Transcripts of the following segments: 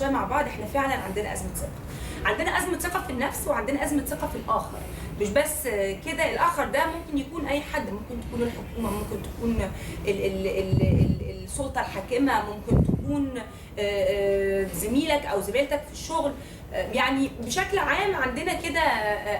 شوية مع بعض. احنا فعلا عندنا ازمة ثقة، عندنا ازمة ثقة في النفس وعندنا ازمة ثقة في الاخر. مش بس كده، الاخر ده ممكن يكون اي حد، ممكن تكون الحكومة، ممكن تكون ال ال ال ال السلطة الحاكمة، ممكن تكون زميلك او زميلتك في الشغل. يعني بشكل عام عندنا كده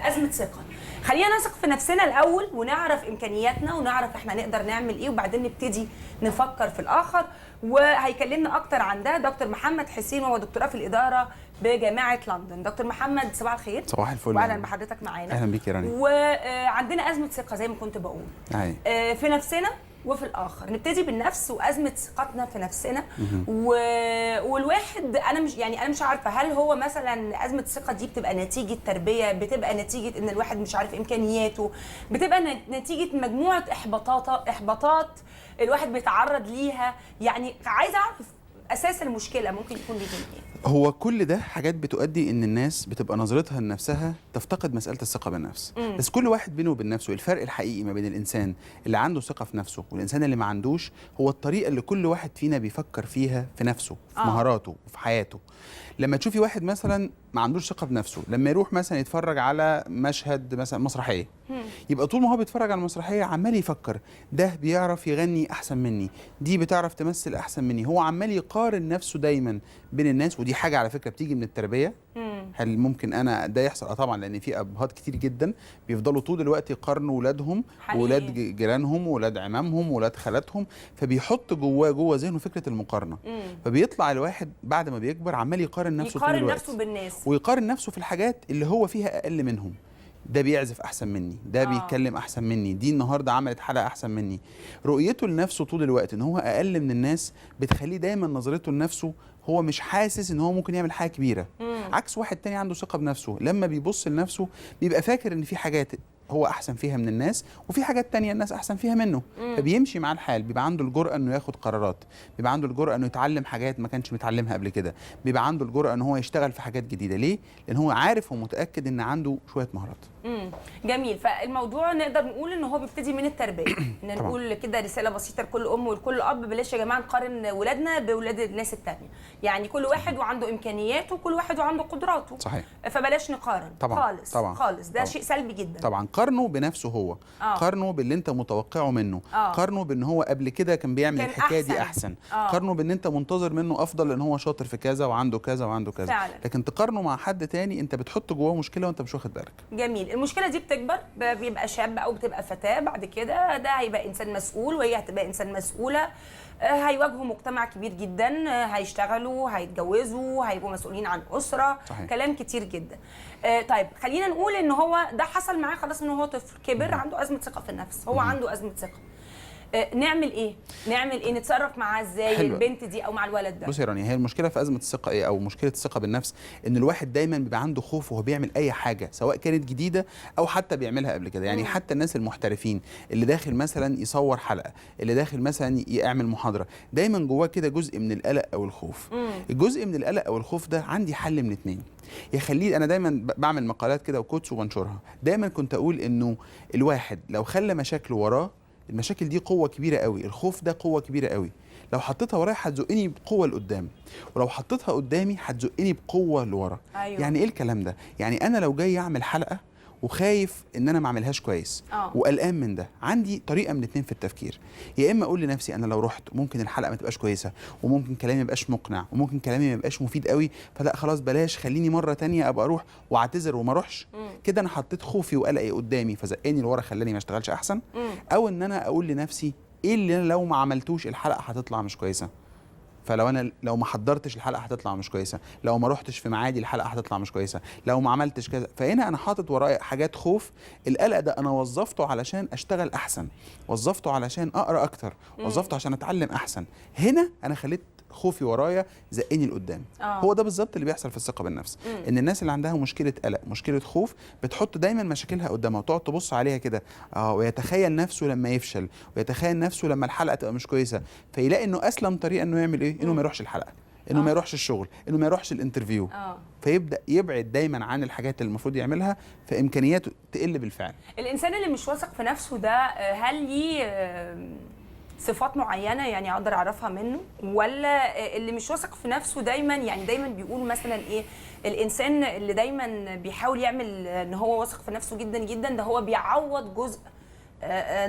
ازمة ثقة. خلينا نثق في نفسنا الاول ونعرف امكانياتنا ونعرف احنا نقدر نعمل ايه، وبعدين نبتدي نفكر في الاخر. وهيكلمنا اكتر عن ده دكتور محمد حسين، وهو دكتوراه في الادارة بجامعة لندن. دكتور محمد صباح الخير. صباح الفل، واهلا بحضرتك معانا. اهلا بيك يا رانيا. وعندنا ازمة ثقة زي ما كنت بقول في نفسنا وفي الاخر. نبتدي بالنفس وازمة ثقتنا في نفسنا. والواحد انا مش يعني انا مش عارفه هل هو مثلا ازمة الثقة دي بتبقى نتيجة تربيه، بتبقى نتيجة ان الواحد مش عارف امكانياته، بتبقى نتيجة مجموعة احباطات الواحد بيتعرض ليها. يعني عايزه اعرف اساس المشكلة ممكن يكون بيجي منين. هو كل ده حاجات بتؤدي ان الناس بتبقى نظرتها لنفسها تفتقد مسالة الثقة بالنفس. بس كل واحد بينه وبين نفسه، الفرق الحقيقي ما بين الانسان اللي عنده ثقة في نفسه والانسان اللي ما عندوش هو الطريقة اللي كل واحد فينا بيفكر فيها في نفسه، في مهاراته وفي حياته. لما تشوفي واحد مثلا ما عندوش ثقة بنفسه، لما يروح مثلا يتفرج على مشهد مثلا مسرحية، يبقى طول ما هو بيتفرج على المسرحية عمال يفكر ده بيعرف يغني احسن مني، دي بتعرف تمثل احسن مني. هو عمال يقارن نفسه دايما بين الناس، ودي حاجة على فكرة بتيجي من التربية. هل ممكن انا ده يحصل؟ طبعا، لان في ابهات كتير جدا بيفضلوا طول الوقت يقارنوا اولادهم واولاد جيرانهم واولاد عمامهم واولاد خالاتهم، فبيحط جوه ذهنه فكرة المقارنة. فبيطلع الواحد بعد ما بيكبر عمال يقارن نفسه طول الوقت، يقارن نفسه بالناس، ويقارن نفسه في الحاجات اللي هو فيها اقل منهم. ده بيعزف احسن مني، ده بيتكلم احسن مني، دي النهارده عملت حلقة احسن مني. رؤيته لنفسه طول الوقت ان هو اقل من الناس بتخليه دايما نظرته لنفسه هو مش حاسس ان هو ممكن يعمل حاجة كبيرة. عكس واحد تاني عنده ثقة بنفسه، لما بيبص لنفسه بيبقى فاكر ان في حاجات هو احسن فيها من الناس وفي حاجات تانية الناس احسن فيها منه. فبيمشي مع الحال، بيبقى عنده الجرأة انه ياخد قرارات، بيبقى عنده الجرأة انه يتعلم حاجات ما كانش متعلمها قبل كده، بيبقى عنده الجرأة ان هو يشتغل في حاجات جديدة. ليه؟ لان هو عارف ومتأكد ان عنده شوية مهارات. جميل. فالموضوع نقدر نقول ان هو بيبتدي من التربية. ان نقول كده رسالة بسيطة لكل ام ولكل اب، بلاش يا جماعة نقارن ولادنا بولاد الناس التانية. يعني كل واحد وعنده امكانياته وكل واحد وعنده قدراته. صحيح. فبلاش نقارن. طبعا خالص. طبعا خالص، ده شيء سلبي جدا. طبعا قارنه بنفسه هو، قارنه باللي انت متوقعه منه، قارنه بان هو قبل كده كان بيعمل الحكاية دي احسن، قارنه بان انت منتظر منه افضل لان هو شاطر في كذا وعنده كذا وعنده كذا. فعلا. لكن تقارنه مع حد تاني انت بتحط جواه مشكلة وانت مش واخد بالك. جميل. المشكلة دي بتكبر، بيبقى شاب او بتبقى فتاة، بعد كده ده هيبقى انسان مسؤول وهي هتبقى انسان مسؤولة، هيواجهوا مجتمع كبير جدا، هيشتغلوا، هيتجوزوا، هيبقوا مسؤولين عن اسره. صحيح. كلام كتير جدا. طيب خلينا نقول ان هو ده حصل معاه خلاص، ان هو طفل كبر عنده ازمة ثقة في النفس، هو عنده ازمة ثقة. نعمل ايه؟ نعمل ايه؟ نتصرف معاه ازاي؟ حلوة. البنت دي او مع الولد ده. بصي يا رانيا، هي المشكلة في ازمة الثقة ايه، او مشكلة الثقة بالنفس، ان الواحد دايما بيبقى عنده خوف وهو بيعمل اي حاجة، سواء كانت جديدة او حتى بيعملها قبل كده. يعني حتى الناس المحترفين اللي داخل مثلا يصور حلقة، اللي داخل مثلا يعمل محاضرة، دايما جواه كده جزء من القلق او الخوف. الجزء من القلق او الخوف ده عندي حل من اتنين يخليه. انا دايما بعمل مقالات كده وكوتس وبنشرها، دايما كنت اقول انه الواحد لو خلى مشاكله وراه، المشاكل دي قوة كبيرة قوي، الخوف ده قوة كبيرة قوي، لو حطيتها ورايا هتزقني بقوة لقدام، ولو حطيتها قدامي هتزقني بقوة لورا. أيوة. يعني ايه الكلام ده؟ يعني انا لو جاي اعمل حلقة وخايف ان انا ما اعملهاش كويس وقلقان من ده، عندي طريقه من اتنين في التفكير. يا اما اقول لنفسي انا لو رحت ممكن الحلقة ما تبقاش كويسة، وممكن كلامي ما يبقاش مقنع، وممكن كلامي ما يبقاش مفيد قوي، فلا خلاص بلاش، خليني مرة تانية ابقى اروح واعتذر وما اروحش. كده انا حطيت خوفي وقلقي قدامي فزقني لورا خلاني ما اشتغلش احسن. او ان انا اقول لنفسي ايه اللي انا لو ما عملتوش الحلقة هتطلع مش كويسة، فلو انا لو ما حضرتش الحلقة هتطلع مش كويسة، لو ما روحتش في ميعادي الحلقة هتطلع مش كويسة، لو ما عملتش كذا. فهنا انا حاطط ورايا حاجات خوف، القلق ده انا وظفته علشان اشتغل احسن، وظفته علشان اقرا اكتر، وظفته عشان اتعلم احسن. هنا انا خليت خوفي ورايا زقني لقدام. هو ده بالظبط اللي بيحصل في الثقة بالنفس. ان الناس اللي عندها مشكلة قلق، مشكلة خوف، بتحط دايما مشاكلها قدامها وتقعد تبص عليها كده، ويتخيل نفسه لما يفشل، ويتخيل نفسه لما الحلقة تبقى مش كويسة، فيلاقي انه اسلم طريقه انه يعمل ايه؟ انه ما يروحش الحلقة، انه ما يروحش الشغل، انه ما يروحش ال interview. فيبدا يبعد دايما عن الحاجات اللي المفروض يعملها، فامكانياته تقل بالفعل. الانسان اللي مش واثق في نفسه ده هل ليه صفات معينة يعني اقدر اعرفها منه، ولا اللي مش واثق في نفسه دايما يعني دايما بيقول مثلا ايه، الانسان اللي دايما بيحاول يعمل ان هو واثق في نفسه جدا جدا ده هو بيعوض جزء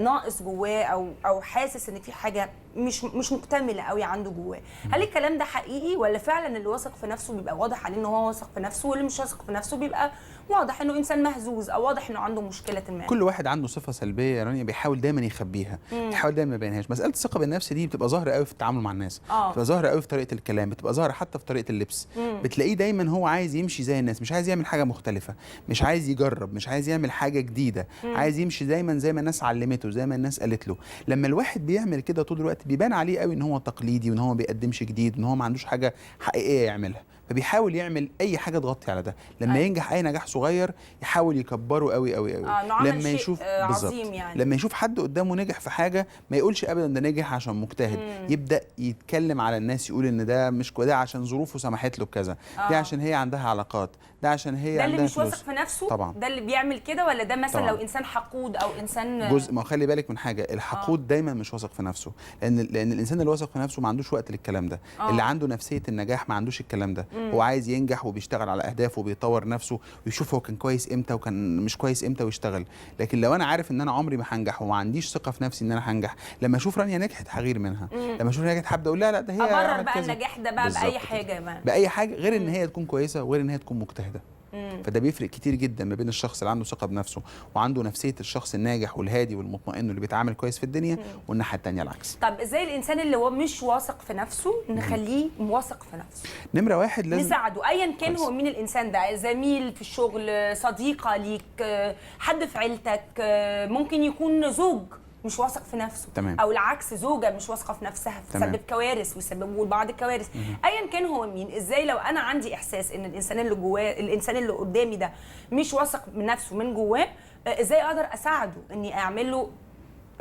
ناقص جواه او حاسس ان في حاجة مش مكتملة قوي عنده جواه. هل الكلام ده حقيقي، ولا فعلا اللي واثق في نفسه بيبقى واضح عليه ان هو واثق في نفسه، واللي مش واثق في نفسه بيبقى واضح انه انسان مهزوز او واضح انه عنده مشكلة ما؟ كل واحد عنده صفة سلبية يا رانيا بيحاول دايما يخبيها، بيحاول دايما ما يبينهاش. مسالة الثقة بالنفس دي بتبقى ظاهره قوي في التعامل مع الناس، بتبقى ظاهره قوي في طريقه الكلام، بتبقى ظاهره حتى في طريقه اللبس. بتلاقيه دايما هو عايز يمشي زي الناس، مش عايز يعمل حاجة مختلفة، مش عايز يجرب، مش عايز يعمل حاجة جديدة، عايز يمشي دايما زي ما الناس علمته، زي ما الناس قالت له. لما الواحد بيعمل كده طول الوقت بيبان عليه قوي ان هو تقليدي، وان هو ما بيقدمش جديد، وان هو ما عندوش حاجة حقيقية يعملها، فبيحاول يعمل اي حاجة تغطي على ده. لما ينجح اي نجاح صغير يحاول يكبره قوي قوي قوي. لما يشوف عظيم يعني، لما يشوف حد قدامه نجح في حاجة ما يقولش ابدا ده نجح عشان مجتهد، يبدا يتكلم على الناس، يقول ان ده مش ده عشان ظروفه سمحت له بكذا، ده عشان هي عندها علاقات، ده عشان هي ده عندها اللي مش واثق في نفسه طبعا. ده اللي بيعمل كده، ولا ده مثلا طبعا. لو انسان حقود او انسان جزء، ما خلي بالك من حاجة، الحقود دايما مش واثق في نفسه، لان الانسان اللي واثق في نفسه ما عندوش وقت للكلام ده. اللي عنده نفسية النجاح ما عندوش الكلام ده. هو عايز ينجح وبيشتغل على اهدافه وبيطور نفسه ويشوف هو كان كويس امتى وكان مش كويس امتى ويشتغل. لكن لو انا عارف ان انا عمري ما هنجح وما عنديش ثقة في نفسي ان انا هنجح، لما اشوف رانيا نجحت هغير منها، لما اشوف رانيا نجحت هبدا اقول لا لا ده هي ابرر بقى النجاح ده بقى باي حاجة، بقى باي حاجة غير ان هي تكون كويسة وغير ان هي تكون مجتهدة. فده بيفرق كتير جدا ما بين الشخص اللي عنده ثقة بنفسه وعنده نفسية الشخص الناجح والهادي والمطمئن واللي بيتعامل كويس في الدنيا، والناحية الثانية العكس. طب ازاي الانسان اللي هو مش واثق في نفسه نخليه واثق في نفسه؟ نمره واحد لازم نساعده ايا كان هو مين الانسان ده، زميل في الشغل، صديقه ليك، حد في عيلتك، ممكن يكون زوج مش واثق في نفسه، تمام. او العكس زوجه مش واثقة في نفسها تسبب كوارث ويسببوا لبعض الكوارث. ايا كان هو مين، ازاي لو انا عندي احساس ان الانسان اللي جواه، الانسان اللي قدامي ده مش واثق من نفسه من جواه، ازاي اقدر اساعده اني اعمل له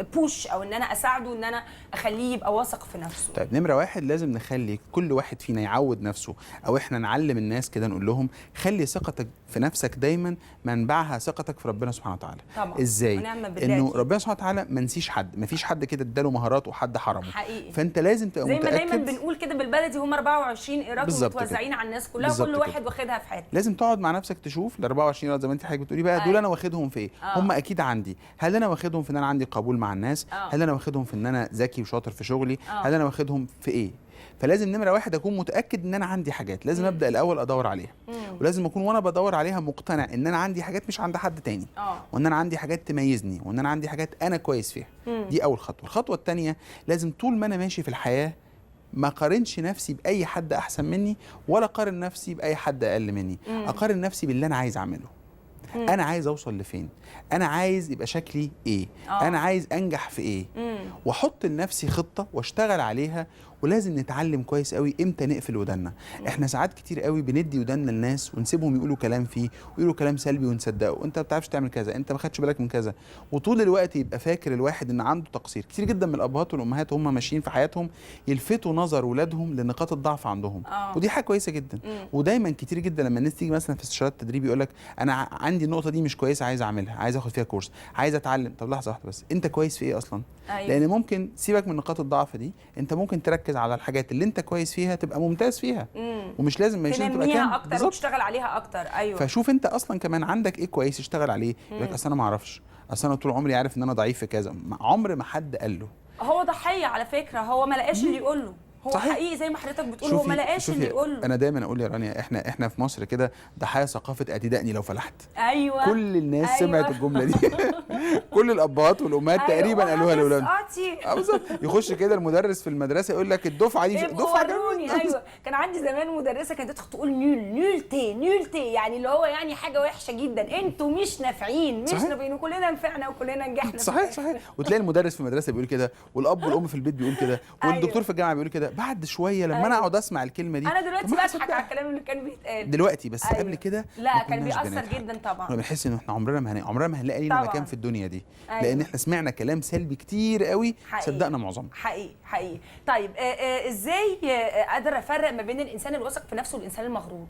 push، او ان انا اساعده ان انا اخليه يبقى واثق في نفسه؟ طيب نمره واحد لازم نخلي كل واحد فينا يعود نفسه، او احنا نعلم الناس كده، نقول لهم خلي ثقتك في نفسك دايما منبعها ثقتك في ربنا سبحانه وتعالى. طبعا. ازاي؟ انه ربنا سبحانه وتعالى ما نسيش حد، ما فيش حد كده اداله مهارات وحد حرمه. حقيقي. فانت لازم تبقى متاكد، زي ما دايما بنقول كده بالبلدي، هم 24 قيراط متوزعين على الناس كلها، كل واحد واخدها في حياته. لازم تقعد مع نفسك تشوف ال 24 قيراط زي ما انت حضرتك بتقولي بقى، دول انا واخدهم في ايه؟ هم اكيد عندي. هل انا واخدهم في ان انا عندي قبول مع الناس؟ هل انا واخدهم في ان انا ذكي وشاطر في شغلي؟ هل انا واخدهم في ايه؟ فلازم نمره واحد اكون متاكد ان انا عندي حاجات، لازم ابدا الاول ادور عليها، ولازم اكون وانا بدور عليها مقتنع ان انا عندي حاجات مش عند حد تاني، وان انا عندي حاجات تميزني، وان انا عندي حاجات انا كويس فيها. دي اول خطوة. الخطوة الثانية لازم طول ما انا ماشي في الحياة ما قارنش نفسي باي حد احسن مني، ولا قارن نفسي باي حد اقل مني. اقارن نفسي باللي انا عايز اعمله. انا عايز اوصل لفين، انا عايز يبقى شكلي ايه، انا عايز انجح في ايه، واحط لنفسي خطه واشتغل عليها. ولازم نتعلم كويس قوي امتى نقفل ودنا. احنا ساعات كتير قوي بندي ودنا للناس ونسيبهم يقولوا كلام فيه، ويقولوا كلام سلبي ونصدقه، انت ما بتعرفش تعمل كذا، انت ما خدتش بالك من كذا، وطول الوقت يبقى فاكر الواحد ان عنده تقصير. كتير جدا من الابهات والامهات وهم ماشيين في حياتهم يلفتوا نظر اولادهم لنقاط الضعف عندهم، ودي حاجة كويسة جدا. ودايما كتير جدا لما الناس تيجي مثلا في استشارات تدريب يقول لك انا عندي النقطة دي مش كويسة، عايز اعملها، عايز اخد فيها كورس، عايز اتعلم. طب لحظة واحدة بس، انت كويس في ايه اصلا؟ أيوة. لان ممكن سيبك من نقاط الضعف دي، انت ممكن تركز على الحاجات اللي انت كويس فيها تبقى ممتاز فيها، ومش لازم مش تبقى تنميها اكتر وتشتغل عليها اكتر. ايوه. فشوف انت اصلا كمان عندك ايه كويس اشتغل عليه. يقول لك اصل انا ما اعرفش، اصل انا طول عمري عارف ان انا ضعيف في كذا. عمر ما حد قال له. هو ضحية على فكرة، هو ما لقاش اللي يقول له. هو صحيح. حقيقي زي ما حضرتك بتقول، هو ما لقاش اللي يقول له. انا دايما اقول يا رانيا احنا في مصر كده ضحايا ثقافة اتدقني لو فلحت. ايوه. كل الناس أيوة. سمعت الجملة دي. كل الابهات والامهات أيوة. تقريبا قالوها لاولادهم. بالظبط. يخش كده المدرس في المدرسة يقول لك الدفعة دي دفعه. ايوه. كان عندي زمان مدرسه كانت تدخل تقول nul nullité nullité، يعني اللي هو يعني حاجة وحشة جدا، انتوا مش نافعين، مش نافعين، وكلنا نفعنا وكلنا نجحنا. صحيح صحيح. وتلاقي المدرس في المدرسة بيقول كده، والاب والام في البيت بيقول كده، والدكتور في الجامعة بيقول كده. بعد شوية لما انا اقعد اسمع الكلمة دي، انا دلوقتي بضحك على الكلام اللي كان بيتقال دلوقتي، بس أيوة. قبل كده لا كان بيأثر جدا طبعا. كنا بنحس ان احنا عمرنا ما هنلاقي لنا مكان في الدنيا دي، أيوة. لان احنا سمعنا كلام سلبي كتير قوي، صدقنا معظمه. حقيقي حقيقي. طيب ازاي اقدر افرق ما بين الانسان الواثق في نفسه والانسان المغرور؟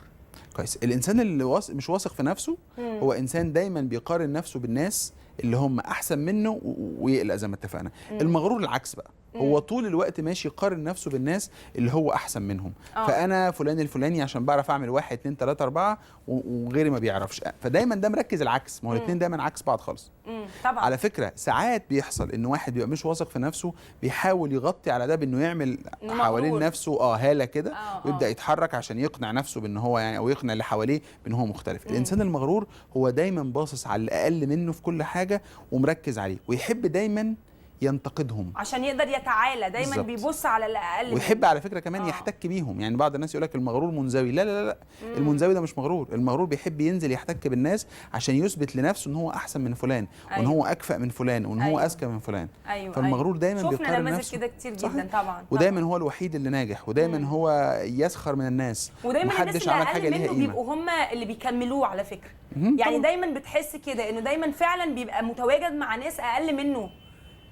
كويس. الانسان اللي مش واثق في نفسه هو انسان دايما بيقارن نفسه بالناس اللي هم احسن منه ويقلق زي ما اتفقنا. المغرور العكس بقى، هو طول الوقت ماشي يقارن نفسه بالناس اللي هو احسن منهم. فانا فلان الفلاني عشان بعرف اعمل 1 2 3 4 وغيري ما بيعرفش، فدايما ده مركز العكس. ما هو الاثنين دايما عكس بعض خالص. طبعا. على فكرة ساعات بيحصل ان واحد بيبقى مش واثق في نفسه، بيحاول يغطي على ده بانه يعمل حوالين نفسه هاله كده، ويبدا يتحرك عشان يقنع نفسه بان هو يعني، او يقنع اللي حواليه بان هو مختلف. الانسان المغرور هو دايما باصص على الاقل منه في كل حاجة ومركز عليه، ويحب دايما ينتقدهم عشان يقدر يتعالى. دايما بالزبط. بيبص على الاقل، ويحب على فكرة كمان يحتك بيهم. يعني بعض الناس يقول لك المغرور منزوي، لا لا لا، المنزوي ده مش مغرور. المغرور بيحب ينزل يحتك بالناس عشان يثبت لنفسه ان هو احسن من فلان، وان هو اكفأ من فلان، وان هو اذكى من فلان. فالمغرور دايما بيقارن نفسه. شفنا نماذج كده كتير جدا طبعا. ودايما هو الوحيد اللي ناجح، ودايما هو يسخر من الناس، ودايما الناس اللي اقل منه بيبقوا هم اللي بيكملوه على فكرة. يعني دايما بتحس كده انه دايما فعلا بيبقى متواجد مع ناس اقل منه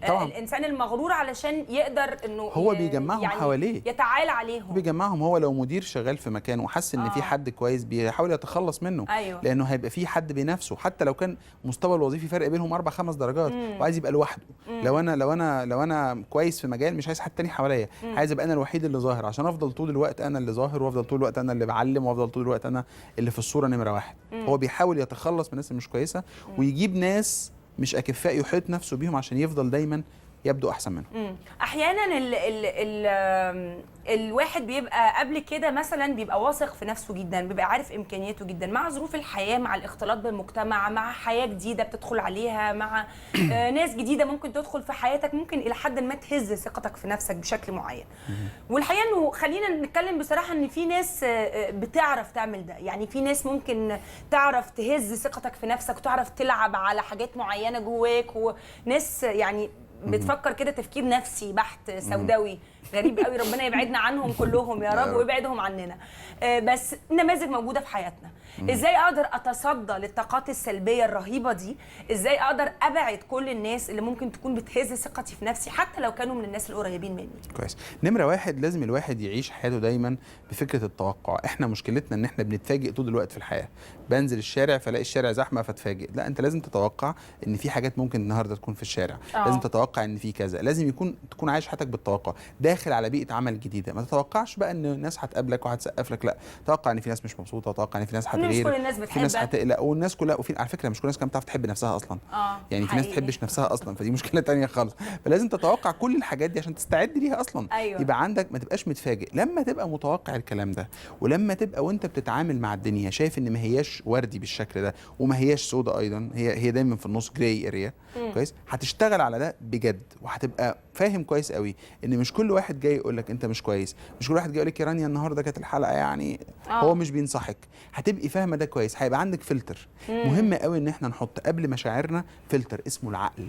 طبعا. الانسان المغرور علشان يقدر انه هو بيجمعهم يعني حواليه، يتعالى عليهم، بيجمعهم. هو لو مدير شغال في مكان وحس ان في حد كويس بيحاول يتخلص منه. لانه هيبقى في حد بينافسه، حتى لو كان مستوى الوظيفي فرق بينهم 4 5 درجات، وعايز يبقى لوحده. لو انا كويس في مجال مش عايز حد تاني حواليا، عايز ابقى انا الوحيد اللي ظاهر عشان افضل طول الوقت انا اللي ظاهر، وافضل طول الوقت انا اللي بعلم، وافضل طول الوقت انا اللي في الصورة نمره 1. هو بيحاول يتخلص من الناس اللي مش كويسة ويجيب ناس مش اكفاء يحيط نفسه بيهم عشان يفضل دايما يبدو احسن منهم. احيانا ال ال ال الواحد بيبقى قبل كده مثلا بيبقى واثق في نفسه جدا، بيبقى عارف امكانياته جدا، مع ظروف الحياة، مع الاختلاط بالمجتمع، مع حياة جديدة بتدخل عليها، مع ناس جديدة ممكن تدخل في حياتك، ممكن الى حد ما تهز ثقتك في نفسك بشكل معين. والحقيقة انه خلينا نتكلم بصراحة ان في ناس بتعرف تعمل ده، يعني في ناس ممكن تعرف تهز ثقتك في نفسك وتعرف تلعب على حاجات معينة جواك، وناس يعني بتفكر كده تفكير نفسي بحت سوداوي غريب قوي، ربنا يبعدنا عنهم كلهم يا رب ويبعدهم عننا. بس نماذج موجودة في حياتنا. ازاي اقدر اتصدى للطاقات السلبية الرهيبة دي؟ ازاي اقدر ابعد كل الناس اللي ممكن تكون بتهز ثقتي في نفسي حتى لو كانوا من الناس القريبين مني؟ كويس. نمره 1، لازم الواحد يعيش حياته دايما بفكره التوقع. احنا مشكلتنا ان احنا بنتفاجئ طول الوقت في الحياة. بنزل الشارع فلاقي الشارع زحمة فاتفاجئ. لا، انت لازم تتوقع ان في حاجات ممكن النهارده تكون في الشارع. لازم تتوقع ان في كذا، لازم تكون عايش حياتك بالتوقع. داخل على بيئة عمل جديدة، ما تتوقعش بقى ان الناس هتقابلك وهتسقف لك، لا، توقع ان في ناس مش مبسوطة، توقع ان في ناس هتغير، مش كل الناس بتحبك، في ناس هتقلق، والناس كلها، وفي على فكرة مش كل الناس كمان بتعرف تحب نفسها اصلا. يعني في ناس ما تحبش نفسها اصلا، فدي مشكلة ثانية خالص. فلازم تتوقع كل الحاجات دي عشان تستعد ليها اصلا. يبقى عندك ما تبقاش متفاجئ لما تبقى متوقع الكلام ده، ولما تبقى وانت بتتعامل مع الدنيا شايف ان ما هياش وردي بالشكل ده وما هياش سودا ايضا، هي دايما في النص، gray area. كويس، هتشتغل على ده بجد، وهتبقى فاهم كويس قوي ان مش كل واحد جاي يقول لك انت مش كويس، مش كل واحد جاي يقول لك يا رانيا النهارده كانت الحلقة يعني هو مش بينصحك. هتبقي فاهمه ده كويس، هيبقى عندك فلتر. مهم قوي ان احنا نحط قبل مشاعرنا فلتر اسمه العقل،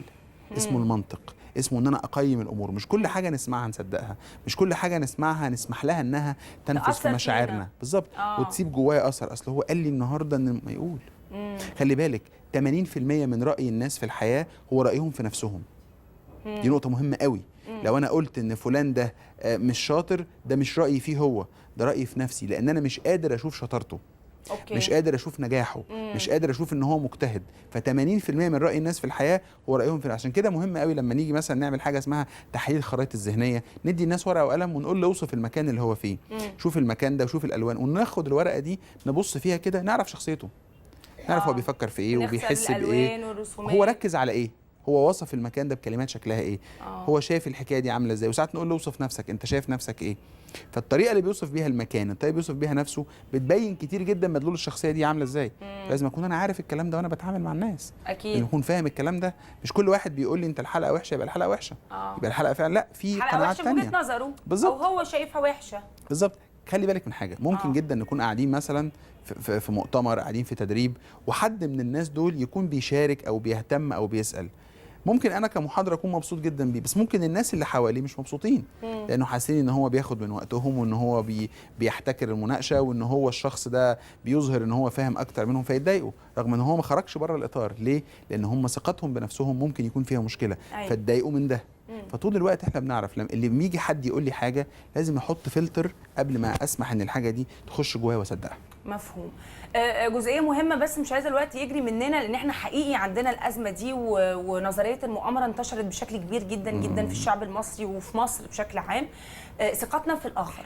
اسمه المنطق، اسمه ان انا اقيم الامور. مش كل حاجة نسمعها نصدقها، مش كل حاجة نسمعها نسمح لها انها تنفذ في مشاعرنا. بالظبط. وتسيب جوايا اثر، اصل هو قال لي النهارده ان ما يقول. خلي بالك 80% من راي الناس في الحياة هو رايهم في نفسهم. دي نقطة مهمة قوي. لو انا قلت ان فلان ده مش شاطر، ده مش رايي فيه هو، ده رايي في نفسي، لان انا مش قادر اشوف شطارته. مش قادر اشوف نجاحه، مش قادر اشوف ان هو مجتهد. ف80% من راي الناس في الحياة هو رايهم في. عشان كده مهم قوي لما نيجي مثلا نعمل حاجة اسمها تحليل الخرائط الذهنية، ندي الناس ورقة وقلم ونقول له اوصف المكان اللي هو فيه، شوف المكان ده وشوف الالوان، وناخد الورقة دي نبص فيها كده نعرف شخصيته، نعرف هو بيفكر في ايه وبيحس بايه، هو ركز على ايه، هو وصف المكان ده بكلمات شكلها ايه، هو شايف الحكاية دي عامله ازاي. وساعات نقول له اوصف نفسك، انت شايف نفسك ايه. فالطريقه اللي بيوصف بيها المكان، الطريقة اللي بيوصف بيها نفسه، بتبين كتير جدا مدلول الشخصية دي عامله ازاي. لازم اكون انا عارف الكلام ده وانا بتعامل مع الناس، اكيد اكون فاهم الكلام ده. مش كل واحد بيقول لي انت الحلقة وحشة يبقى الحلقة وحشة، يبقى الحلقة فعلا لا، في قناعات ثانية وجهه نظره بالظبط، او هو شايفها وحشة بالظبط. خلي بالك من حاجة، ممكن جدا نكون قاعدين مثلا في مؤتمر، قاعدين في تدريب، وحد من الناس دول يكون بيشارك او بيهتم او بيسال. ممكن انا كمحاضره اكون مبسوط جدا بيه، بس ممكن الناس اللي حواليه مش مبسوطين، لانه حاسين ان هو بياخد من وقتهم، وان هو بيحتكر المناقشة، وان هو الشخص ده بيظهر ان هو فاهم اكتر منهم، فيتضايقوا رغم ان هو ما خرجش بره الاطار. ليه؟ لان هم ثقتهم بنفسهم ممكن يكون فيها مشكلة، فاتضايقوا من ده. فطول الوقت احنا بنعرف لما اللي بيجي حد يقول لي حاجة لازم احط فلتر قبل ما اسمح ان الحاجة دي تخش جوايا واصدقها. مفهوم. جزئية مهمة بس مش عايزه الوقت يجري مننا، لان احنا حقيقي عندنا الازمة دي، ونظريه المؤامرة انتشرت بشكل كبير جدا جدا في الشعب المصري وفي مصر بشكل عام. ثقتنا في الاخر،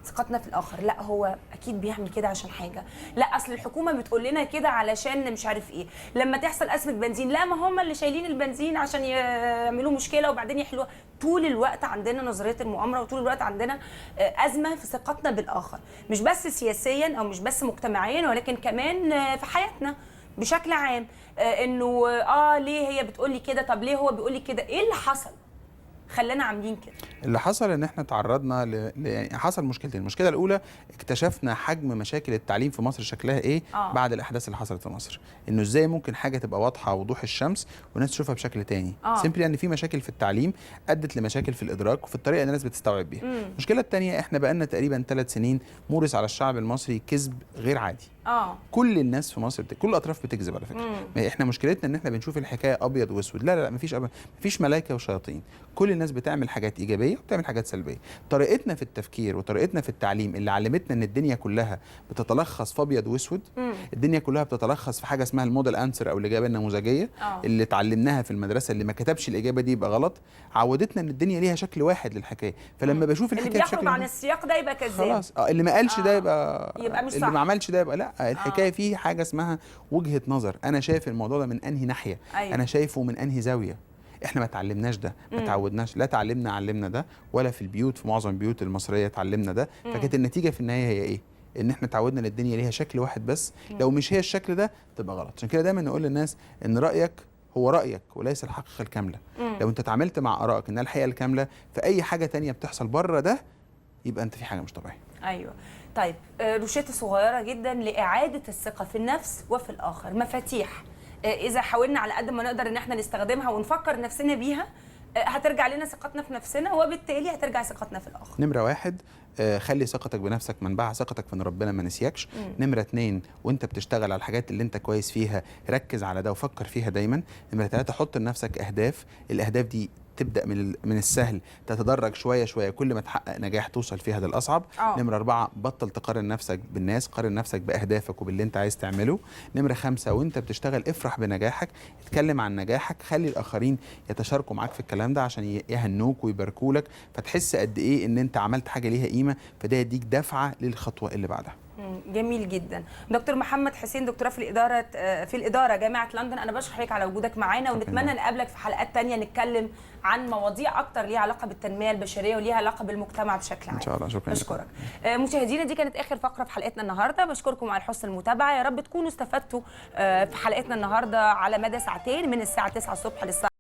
ثقتنا في الاخر، لا هو اكيد بيعمل كده عشان حاجة، لا اصل الحكومة بتقول لنا كده علشان مش عارف ايه، لما تحصل ازمة بنزين لا ما هم اللي شايلين البنزين عشان يعملوا مشكلة وبعدين يحلوها. طول الوقت عندنا نظرية المؤامرة، وطول الوقت عندنا ازمة في ثقتنا بالاخر، مش بس سياسيا او مش بس مجتمعيا، ولكن كمان في حياتنا بشكل عام، انه ليه هي بتقول لي كده، طب ليه هو بيقول لي كده، ايه اللي حصل خلانا عاملين كده؟ اللي حصل ان احنا تعرضنا يعني حصل مشكلتين. المشكلة الاولى اكتشفنا حجم مشاكل التعليم في مصر شكلها ايه بعد الاحداث اللي حصلت في مصر، انه ازاي ممكن حاجة تبقى واضحة وضوح الشمس والناس تشوفها بشكل تاني. simply ان في مشاكل في التعليم ادت لمشاكل في الادراك وفي الطريقة اللي الناس بتستوعب بيها. المشكلة الثانية احنا بقالنا تقريبا 3 سنين مورس على الشعب المصري كذب غير عادي. كل الناس في مصر كل الاطراف بتكذب على فكرة. احنا مشكلتنا ان احنا بنشوف الحكاية ابيض واسود. لا لا لا، مفيش أبيض، مفيش ملائكة وشياطين. كل الناس بتعمل حاجات ايجابية وبتعمل حاجات سلبية. طريقتنا في التفكير وطريقتنا في التعليم اللي علمتنا ان الدنيا كلها بتتلخص في ابيض واسود، الدنيا كلها بتتلخص في حاجة اسمها ال model answer او الاجابة النموذجيه اللي اتعلمناها في المدرسة، اللي ما كتبش الاجابة دي يبقى غلط. عودتنا ان الدنيا ليها شكل واحد للحكايه، فلما بشوف الحكاية اللي بيخرج عن السياق ده يبقى كذاب خلاص. اللي ما قالش ده يبقى مش صح، اللي ما عملش ده يبقى لا. الحكاية فيه حاجة اسمها وجهه نظر، انا شايف الموضوع ده من انهي ناحية، أيوة. انا شايفه من انهي زاوية. احنا ما اتعلمناش ده، ما تعودناش، لا تعلمنا علمنا ده، ولا في البيوت، في معظم البيوت المصرية اتعلمنا ده. فكانت النتيجة في النهاية هي ايه؟ ان احنا اتعودنا ان الدنيا ليها شكل واحد بس، لو مش هي الشكل ده تبقى غلط. عشان كده دايما نقول للناس ان رايك هو رايك وليس الحقيقة الكاملة. لو انت اتعاملت مع ارائك انها الحقيقة الكاملة، فاي حاجة تانية بتحصل بره ده يبقى انت في حاجة مش طبيعية. ايوه. طيب روشته صغيرة جدا لاعادة الثقة في النفس وفي الاخر، مفاتيح اذا حاولنا على قد ما نقدر ان احنا نستخدمها ونفكر نفسنا بيها هترجع لنا ثقتنا في نفسنا، وبالتالي هترجع ثقتنا في الاخر. نمره 1، خلي ثقتك بنفسك منبعها ثقتك في ان ربنا ما نسيكش. نمره 2، وانت بتشتغل على الحاجات اللي انت كويس فيها ركز على ده وفكر فيها دايما. نمره 3، حط لنفسك اهداف، الاهداف دي تبدا من السهل، تتدرج شوية شوية، كل ما تحقق نجاح توصل فيها للاصعب. نمره 4، بطل تقارن نفسك بالناس، قارن نفسك باهدافك وباللي انت عايز تعمله. نمره 5، وانت بتشتغل افرح بنجاحك، اتكلم عن نجاحك، خلي الاخرين يتشاركوا معاك في الكلام ده عشان يهنوك ويباركوا لك، فتحس قد ايه ان انت عملت حاجة ليها قيمة، فده يديك دفعه للخطوة اللي بعدها. جميل جدا. دكتور محمد حسين، دكتوراه في الادارة جامعه لندن، انا بشكر حضرتك على وجودك معانا، ونتمنى نقابلك في حلقات تانية نتكلم عن مواضيع اكتر ليها علاقة بالتنميه البشرية وليها علاقة بالمجتمع بشكل عام. ان شاء الله. شكرا. بشكرك. مشاهدينا، دي كانت اخر فقره في حلقتنا النهارده، بشكركم على حسن المتابعة، يا رب تكونوا استفدتوا في حلقتنا النهارده على مدى ساعتين من الساعة 9 الصبح للساعة